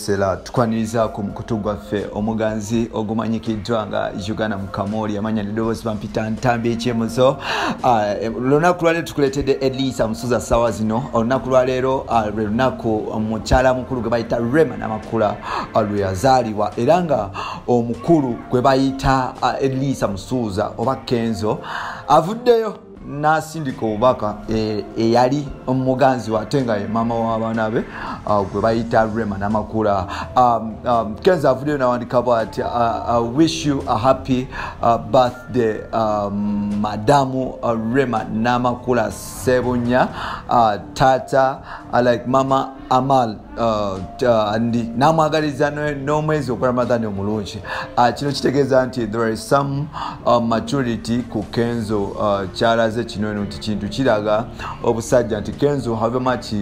Esela tukwaniriza ku mukutu gwaffe omuganzi ogumanyikiddwa nga Uganda Mukamoli, amanya n'eddoboozi bampita Ntambi Ekyemuzo. Olunaku lwaleero tukuleetedde Edrisa Musuuza. Ssaawa zino olunaku lwaleero lwe lunaku mukyala mukulu gwe bayita Rema Namakula lwe yazaalibwa, era nga omukulu gwe bayita Edrisa Musuuza oba Kenzo avuddeyo n'asindika obubaka eyali omuganzi we ate nga ye maama w'abaana be gwe bayita Rema Namakula. Kenzo avuddeyo n'awandika bw'ati: "I wish you a happy birthday, Madamu Rema Namakula Sebunya, tata, like Mama Amal ndi namwagaliza n'omwezi ogwa Ramadhani omulungi." Kino kitegeeza nti there is some maturity ku Kenzo kyalaze kino eno nti kintu kiraga obusajja nti Kenzo, however much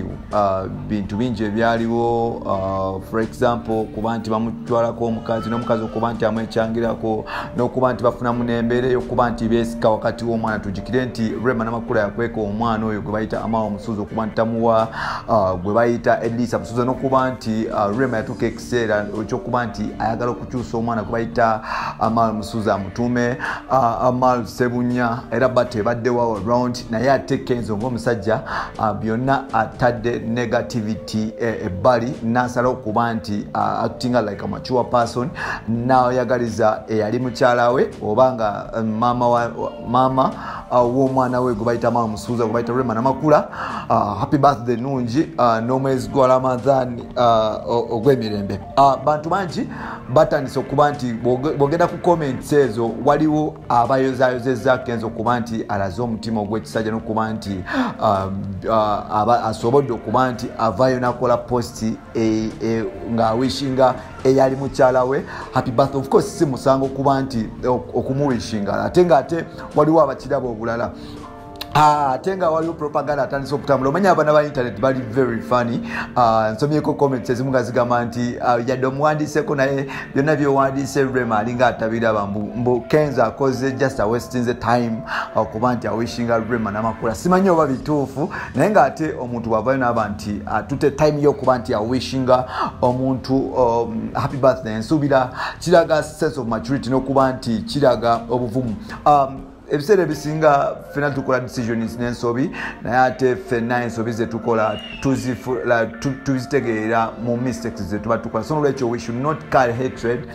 bintu bingi ebyaliwo, for example kuba nti bamutwalako omukazi n'omukazi okuba nti amwekyangirako n'okuba nti bafunamu n'embeera ey'okuba nti beesika wakati w'omwana. Tujjukire nti Rema Namakula yakweka omwana oyo gwe bayita Amal Musuuza okuba nti tamuwa gwe bayita Edrisa Musuuza, n'okuba nti Rema yatuuka ekiseera ekyokuba nti ayagala okukyusa omwana gwe bayita Amal Musuuza amutuume Amal Sebunya, era battle ebaddewo around. Naye ate Kenzo ng'omusajja byonna atadde negativity ebbali n'asalawo okuba nti actinga like a mature person, n'ayagaliza eyali mukyala we oba nga maama maama w'omwana we gwe bayita Amal Musuuza, gwe bayita Rema Namakula, happy birthday nungi n'omwezi gwa Ramadhan ogw'emirembe. Bantu bangi batandise okuba nti bw'ogenda ku comments ezo, waliwo abayozayozeza Kenzo okuba nti alaze omutima ogw'ekisajja n'okuba nti asobodde okuba nti avaayo n'akola post ng'awishinga eyali mukyala we happy birthday. Of course si musango okuba nti okumuwishinga, ate ng'ate waliwo abakiraba obulala. Ate nga waliwo propaganda atandise okutambula. Omanya abaana ba internet bali very funny. Nsomyeko comments ezimu nga zigamba nti yadde omuwandiiseko, naye byonna byowandiise Rema alinga atabiraba, mbu Kenzo akoze just wasting the time okuba nti awishinga Rema Namakula. Simanyi oba bituufu, naye ngaate omuntu bwavayo naaba nti atute time yokuba nti awishinga omuntu happy birthday, nsuubira kiraga sense of maturity n'okuba nti kiraga obuvumu. Ebiseera ebisinga ffenna tukola decisions n'ensobi, naye ate ffenna ensobi zetukola tuzitegeera mu mistakes zetuba tukola. So nolwekyo we should not carry hatred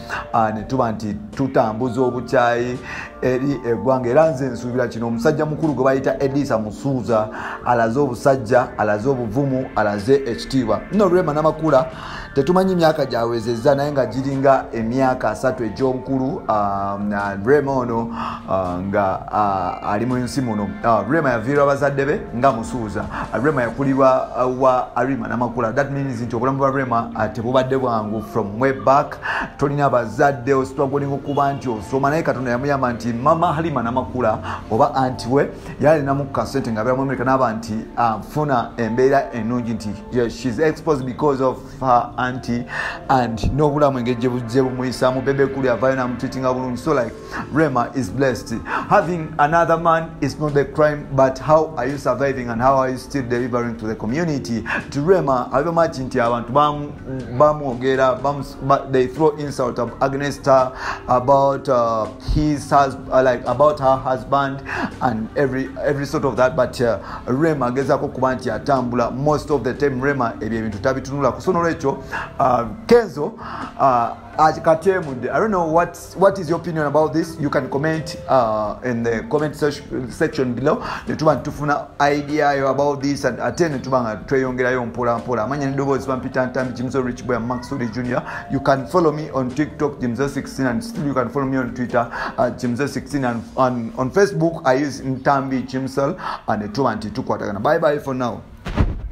ne tuba nti tutambuza obukyayi eri eggwanga. Era nze nsuubira kino omusajja mukulu gwe bayita Edrisa Musuuza alaze obusajja, alaze obuvumu, alaze ekitiibwa. Nno Rema Namakula tetumanyi myaka gyawezezza, naye nga giringa emyaka 30 egy'obukulu. Rema ono nga ali mu nsi muno. Rema yaviirwa abazadde be nga Musuuza. Rema yakulirwa wa Halima Namakula. That means nti obulamu bwa Rema tebubadde bwangu from way back. Tolina abazadde, ostruggling okuba nti osoma, naye Katonda yamuyamba nti mama Halima Namakula oba anti we yali alinamu kasente nga abeera mu America, naaba nti afuna embeera ennungi nti she's exposed because of her auntie and n'obulamu engeri gye bumuyisaamu. Bebe Cool avaayo namutreatinga bulungi. So like Rema is blessed. Having another man is not the crime, but how are you surviving and how are you still delivering to the community? To Rema, however much nti abantu bamwogera, they throw insult against her about his like about her husband and every sort of that, but Rema agezaako okuba nti atambula. Most of the time Rema ebyo ebintu tabitunulako. So nolwekyo Kenzo katyemudde. I don't know what is your opinion about this. You can comment in the comment section below netuba ntufuna idea yo about this and ate netuba nga tweyongerayo mpola mpola. Amanya n'eddoboozi bampita Ntambi Jimzo, Rich Boy Maxwell Junior. You can follow me on TikTok, Jimzo16, and still you can follow me on Twitter, Jimzo16, and on Facebook I use Ntambi Jimsel, and netuba nti tukwatagana. Bye bye for now.